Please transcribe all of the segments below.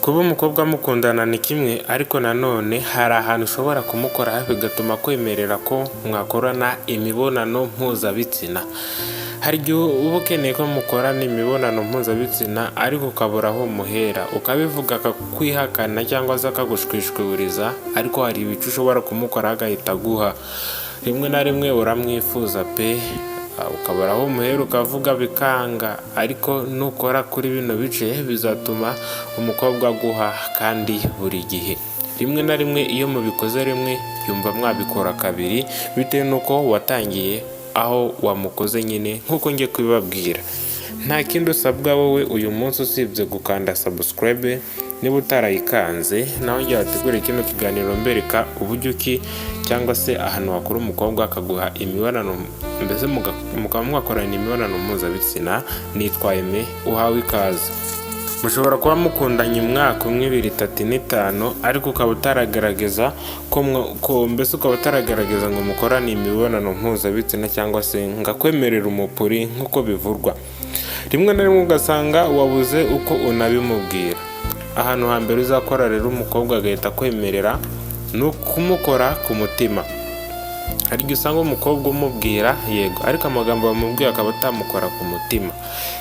Kuba umukobwa mukundana ni kimwe, ariko nanone hari ahantu ushobora kumukora bigatuma akwemerera ko mwakorana imibonano mpuzabitsina. Hari igihe uba ukeneye ko mukorana imibonano mpuzabitsina ariko ukabura aho umuhera, ukabivuga akakwihakana cyangwa se akagushwishwiburiza, ariko hari ibice ushobora kumukoraho agahita aguha. Rimwe na rimwe uramwifuza pe, ukabura aho umuhera ukavuga bikanga, ariko nukora kuri bino bice bizatuma umukobwa aguha kandi buri gihe. Rimwe na rimwe iyo mubikoze rimwe yumva mwabikora kabiri bitewe n'uko watangiye aho wamukoze nyine nk'uko ngiye kubibabwira. Nta kindi usabwa wowe uyu munsi usibye gukanda subscribe niba utarayikanze, naho njye wateguriye kino kiganiro mbereka uburyo ki cyangwa se ahantu wakura umukobwa akaguha imibonano, mbese mukaba mwakorana imibonano mpuzabitsina. Nitwa Aime, uhawe ikaze. Mushobora kuba mukundanye umwaka umwe, ibiri, itatu n'itanu, ariko ukaba utaragerageza ko mbese ukaba utaragerageza ngo mukorane imibonano mpuzabitsina cyangwa se ngo akwemerere umupuri nk'uko bivurwa. Rimwe na rimwe ugasanga wabuze uko unabimubwira. Ahantu hambere uzakora rero umukobwa agahita akwemerera ni ukumukora ku mutima. Hari igihe usanga umukobwa umubwira yego, ariko amagambo wamubwiye akaba atamukora ku mutima,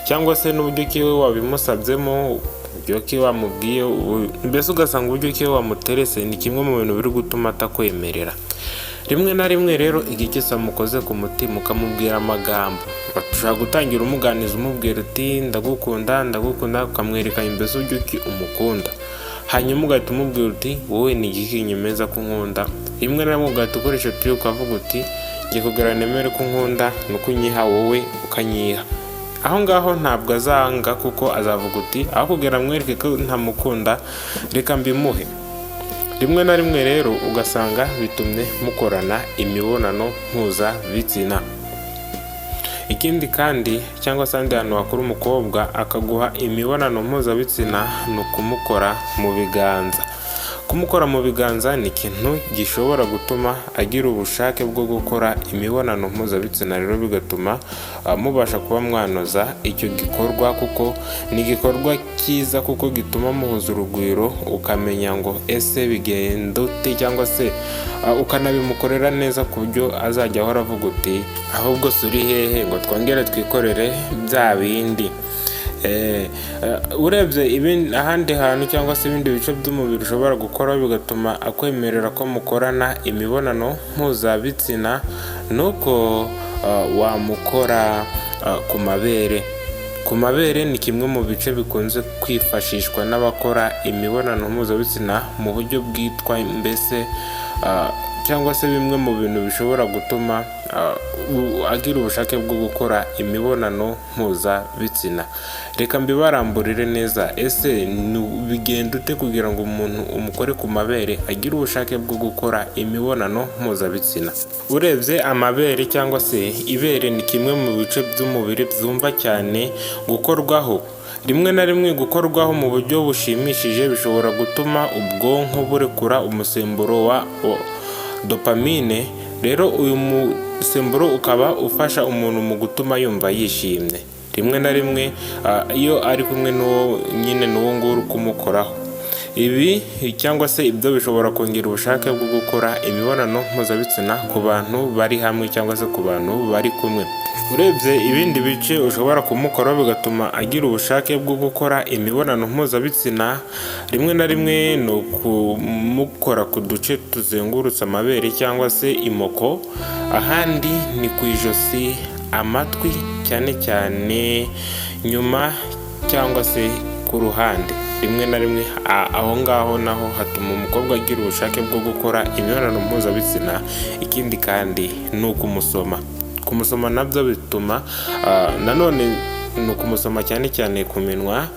cyangwa se n'uburyo ki we wabimusabyemo, uburyo ki wamubwiye, mbese ugasanga uburyo ki wamuterese ni kimwe mu bintu biri gutuma atakwemerera. Rimwe na rimwe rero igihe cyose wamukoze ku mutima ukamubwira amagambo, ushobora gutangira umuganiza umubwira uti "Ndagukunda, ndagukunda", ukamwereka mbese uburyo ki umukunda, hanyuma ugahita umubwira uti "Wowe ni igiki kinyemeza ko unkunda?" Rimwe na rimwe ugahita ukoresha tuyo ukavuga uti "Ngiye kugira nemere ko unkunda ni uko unyiha, wowe ukanyiha." Aho ngaho ntabwo azanga, kuko azavuga uti "Aho kugira mwereke ko ntamukunda, reka mbimuhe." Rimwe na rimwe rero ugasanga bitumye mukorana imibonano mpuzabitsina. Ikindi kandi cyangwa se ahandi hantu wakura umukobwa akaguha imibonano mpuzabitsina ni ukumukora mu biganza. Kumukora mu biganza ni ikintu gishobora gutuma agira ubushake bwo gukora imibonano mpuzabitsina, rero bigatuma mubasha kuba mwanoza icyo gikorwa, kuko ni igikorwa cyiza, kuko gituma muhuza urugwiro, ukamenya ngo ese bigenda ute, cyangwa se ukanabimukorera neza ku buryo azajya ahora avuga uti "Ahubwo se uri hehe ngo twongere twikorere bya bindi?" Urebye ahandi hantu cyangwa se ibindi bice by'umubiri ushobora gukora bigatuma akwemerera ko mukorana imibonano mpuzabitsina ni uko wamukora ku mabere. Ku mabere ni kimwe mu bice bikunze kwifashishwa n'abakora imibonano mpuzabitsina mu buryo bwitwa mbese cyangwa se bimwe mu bintu bishobora gutuma agira ubushake bwo gukora imibonano mpuzabitsina. Reka mbibaramburire neza. Ese bigenda ute kugira ngo umuntu umukore ku mabere agire ubushake bwo gukora imibonano mpuzabitsina? Urebye amabere cyangwa se ibere ni kimwe mu bice by'umubiri byumva cyane gukorwaho. Rimwe na rimwe gukorwaho mu buryo bushimishije bishobora gutuma ubwonko burekura umusemburo wa dopamine. Rero uyu musemburo ukaba ufasha umuntu mu gutuma yumva yishimye. Rimwe na rimwe iyo ari kumwe n'uwo nyine n'uwo nguwo uri kumukoraho. Ibi cyangwa se ibyo bishobora kongera ubushake bwo gukora imibonano mpuzabitsina ku bantu bari hamwe cyangwa se ku bantu bari kumwe. Urebye ibindi bice ushobora kumukoraho bigatuma agira ubushake bwo gukora imibonano mpuzabitsina, rimwe na rimwe ni ukumukora ku duce tuzengurutse amabere cyangwa se imoko, ahandi ni ku ijosi, amatwi cyane cyane nyuma cyangwa se ku ruhande. Rimwe na rimwe aho ngaho naho hatuma umukobwa agira ubushake bwo gukora imibonano mpuzabitsina. Ikindi kandi ni ukumusoma. Kumusoma nabyo bituma nanone ni ukumusoma cyane cyane ku minwa,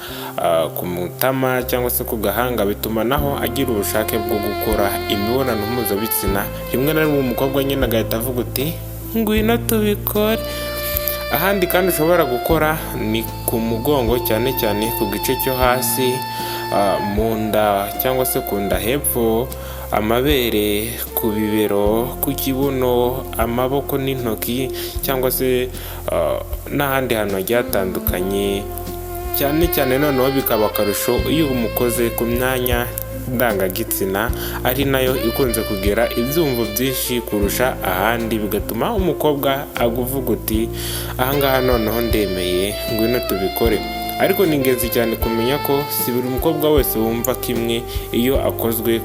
ku mutama cyangwa se ku gahanga, bituma naho agira ubushake bwo gukora imibonano mpuzabitsina. Rimwe na rimwe umukobwa nyine agahita avuga uti "Ngwino tubikore." Ahandi kandi ushobora gukora ni ku mugongo, cyane cyane ku gice cyo hasi, mu nda cyangwa se ku nda hepfo, amabere, ku bibero, ku kibuno, amaboko n'intoki cyangwa se n'ahandi hantu hagiye hatandukanye. Cyane cyane noneho bikaba akarusho iyo umukoze ku myanya ndangagitsina, ari nayo ikunze kugira ibyumvo byinshi kurusha ahandi, bigatuma umukobwa aguvuga uti: "Ahangaha noneho ndemeye, ngwino tubikore." Ariko ni ingenzi cyane kumenya ko si buri mukobwa wese wumva kimwe iyo akozwe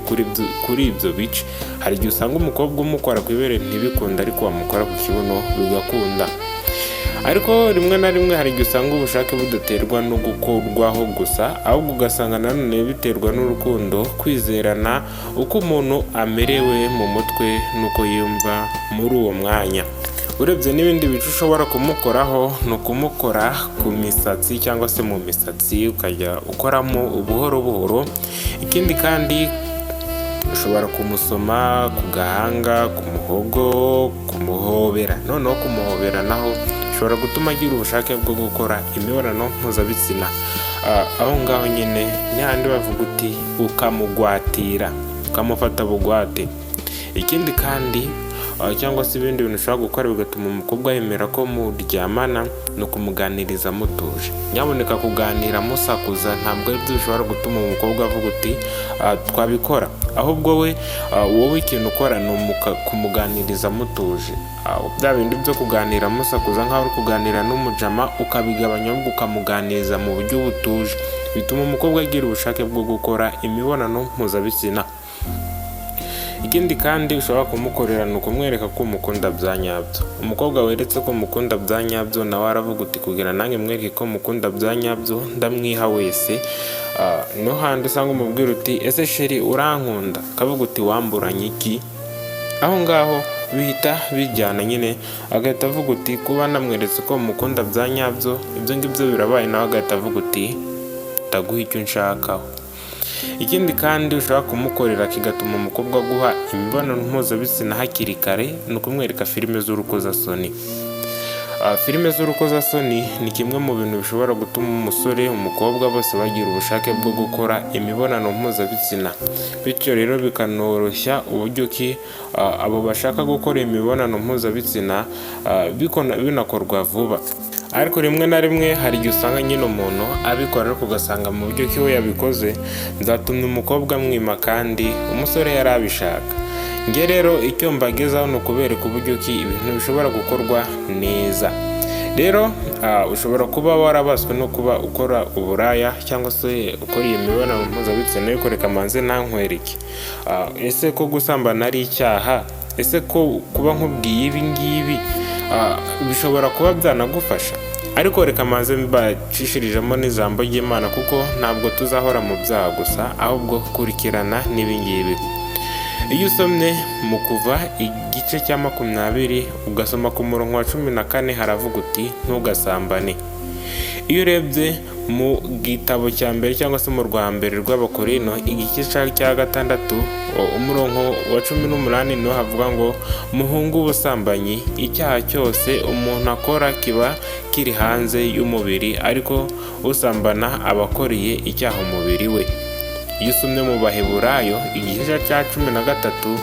kuri ibyo bice. Hari igihe usanga umukobwa umukora ku ibere ntibikunde, ariko wamukora ku kibuno bigakunda. Ariko rimwe na rimwe hari igihe usanga ubushake budaterwa no gukorwaho gusa, ahubwo ugasanga nanone biterwa n'urukundo, kwizerana, uko umuntu amerewe mu mutwe n'uko yumva muri uwo mwanya. Urebye n'ibindi bice ushobora kumukoraho ni ukumukora ku misatsi cyangwa se mu misatsi, ukajya ukoramo buhoro buhoro. Ikindi kandi ushobora kumusoma ku gahanga, ku muhogo, kumuhobera. Noneho kumuhobera naho ushobora gutuma agira ubushake bwo gukora imibonano mpuzabitsina. Aho ngaho nyine ni hahandi bavuga uti ukamugwatira, ukamufata bugwate. Ikindi kandi cyangwa se ibindi bintu ushobora gukora bigatuma umukobwa yemera ko muryamana ni ukumuganiriza mutuje. Nyabuneka, kuganira musakuza ntabwo ari byo bishobora gutuma umukobwa avuga uti "Twabikora." Ahubwo we wowe ikintu ukora ni kumuganiriza mutuje. Bya bindi byo kuganira musakuza nk'aho uri kuganira n'umujama ukabigabanya, ahubwo ukamuganiriza mu buryo butuje, bituma umukobwa agira ubushake bwo gukora imibonano mpuzabitsina. Ikindi kandi ushobora kumukorera ni ukumwereka ko umukunda bya nyabyo. Umukobwa weretse ko umukunda bya nyabyo, nawe aravuga uti: "Kugira nanjye mwereke ko mukunda bya nyabyo, ndamwiha wese." Niho handi usanga umubwira uti: "Ese chérie, urankunda?" Akavuga uti: "Wamburanye iki?" Aho ngaho bihita bijyana nyine, agahita avuga uti: "Kuba namweretse ko mukunda bya nyabyo, ibyo ngibyo birabaye." Nawe agahita avuga uti: "Ndaguha icyo unshakaho." Ikindi kandi ushobora kumukorera kigatuma umukobwa aguha imibonano mpuzabitsina hakiri kare ni ukumwereka filime z'urukozasoni. Filime z'urukozasoni ni kimwe mu bintu bishobora gutuma umusore, umukobwa bose bagira ubushake bwo gukora imibonano mpuzabitsina, bityo rero bikanoroshya uburyo ki abo bashaka gukora imibonano mpuzabitsina binakorwa vuba. Ariko rimwe na rimwe hari igihe usanga nyine umuntu abikora, ariko ugasanga mu buryo ki we yabikoze byatumye umukobwa amwima kandi umusore yari abishaka. Njye rero icyo mbagezaho ni ukubereka uburyo ki ibintu bishobora gukorwa neza. Rero ushobora kuba warabaswe no kuba ukora uburaya cyangwa se ukora iyo mibonano mpuzabitsina, ariko reka manze nankwereke. Ese ko gusambana ari icyaha? Ese ko kuba nkubwiye ibi ngibi bishobora kuba byanagufasha? Ariko reka manze mbacishirijemo n'ijambo ry'Imana, kuko ntabwo tuzahora mu byaha gusa, ahubwo kurikirana n'ibi ngibi. Iyo usomye mu Kuva igice cya 20, ugasoma ku murongo wa 14, haravuga uti: "Ntugasambane." Iyo urebye mu gitabo cya mbere cyangwa se mu rwa mbere rw'Abakorino igice cya 6, umurongo wa 18, niho havuga ngo: "Muhunge ubusambanyi. Icyaha cyose umuntu akora kiba kiri hanze y'umubiri, ariko usambana aba akoreye icyaha umubiri we." Iyo usomye mu Baheburayo igice cya 13,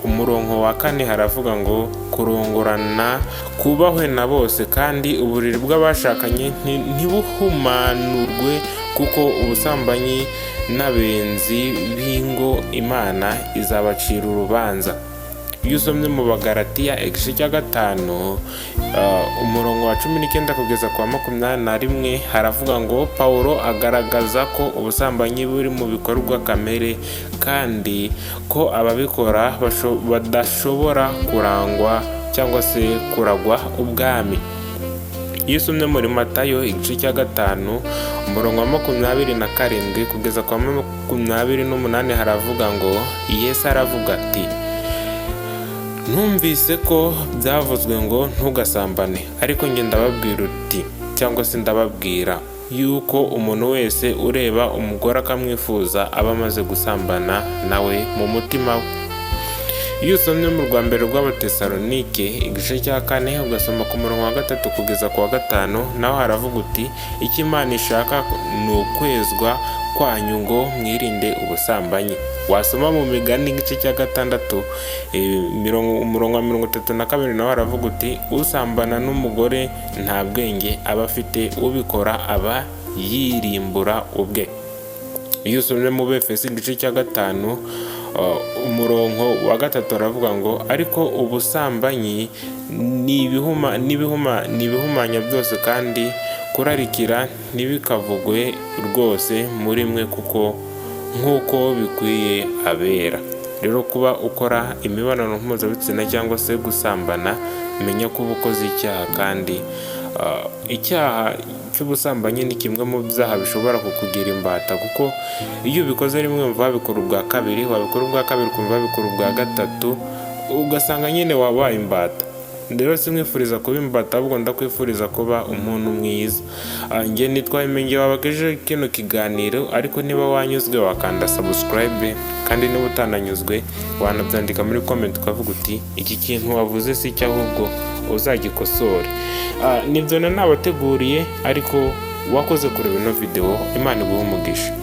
umurongo wa 4, haravuga ngo: "Kurongorana kubahwe na bose, kandi uburiri bw'abashakanye ntibuhumanurwe, kuko ubusambanyi n'abenzi b'ingo Imana izabacira urubanza." Iyo usomye mu Bagaratiya igice cya 5, umurongo wa 19 kugeza ku wa 21, haravuga ngo Pawulo agaragaza ko ubusambanyi buri mu bikorwa kamere, kandi ko ababikora badashobora kurangwa cyangwa se kuragwa ubwami. Iyo usomye muri Matayo igice cya 5, umurongo wa 27 kugeza ku wa 28, haravuga ngo Yesu aravuga ati: "Numvise ko byavuzwe ngo ntugasambane, ariko njye ndababwira uti cyangwa se ndababwira yuko umuntu wese ureba umugore akamwifuza aba amaze gusambana nawe mu mutima we." Iyo usomye mu rwa mbere rw'Abatesalonike igice cya 4, ugasoma ku murongo wa 3 kugeza ku wa 5, naho haravuga uti: "Icyo Imana ishaka ni ukwezwa kwanyu ngo mwirinde ubusambanyi." Wasoma mu Migani igice cya 6, umurongo wa 32, naho haravuga uti: "Usambana n'umugore nta bwenge aba afite, ubikora aba yirimbura ubwe. Iyo usomye mu Befeso igice cya 5, umurongo wa 3, aravuga ngo: "Ariko ubusambanyi ni ibihumanya byose, kandi kurarikira ntibikavugwe rwose muri mwe, kuko nk'uko bikwiye abera." Rero kuba ukora imibonano mpuzabitsina cyangwa se gusambana, menya ko uba ukoze icyaha, kandi icyaha cy'ubusambanyi ni kimwe mu byaha bishobora kukugira imbata, kuko iyo ubikoze rimwe wumva wabikora ubwa kabiri, wabikora ubwa kabiri ukumva wabikora ubwa gatatu, ugasanga nyine wabaye imbata. Rero sinkwifuriza kuba imbata, ahubwo ndakwifuriza kuba umuntu mwiza. Njye nitwa Imenge wabagejejeho kino kiganiro, ariko niba wanyuzwe wakanda subscribe, kandi niba utananyuzwe wanabyandika muri comment ukavuga uti: "Iki kintu wavuze si cyo, ahubwo uzagikosore." Nibyo nabateguriye, ariko wakoze kureba ino video. Imana iguhe umugisha.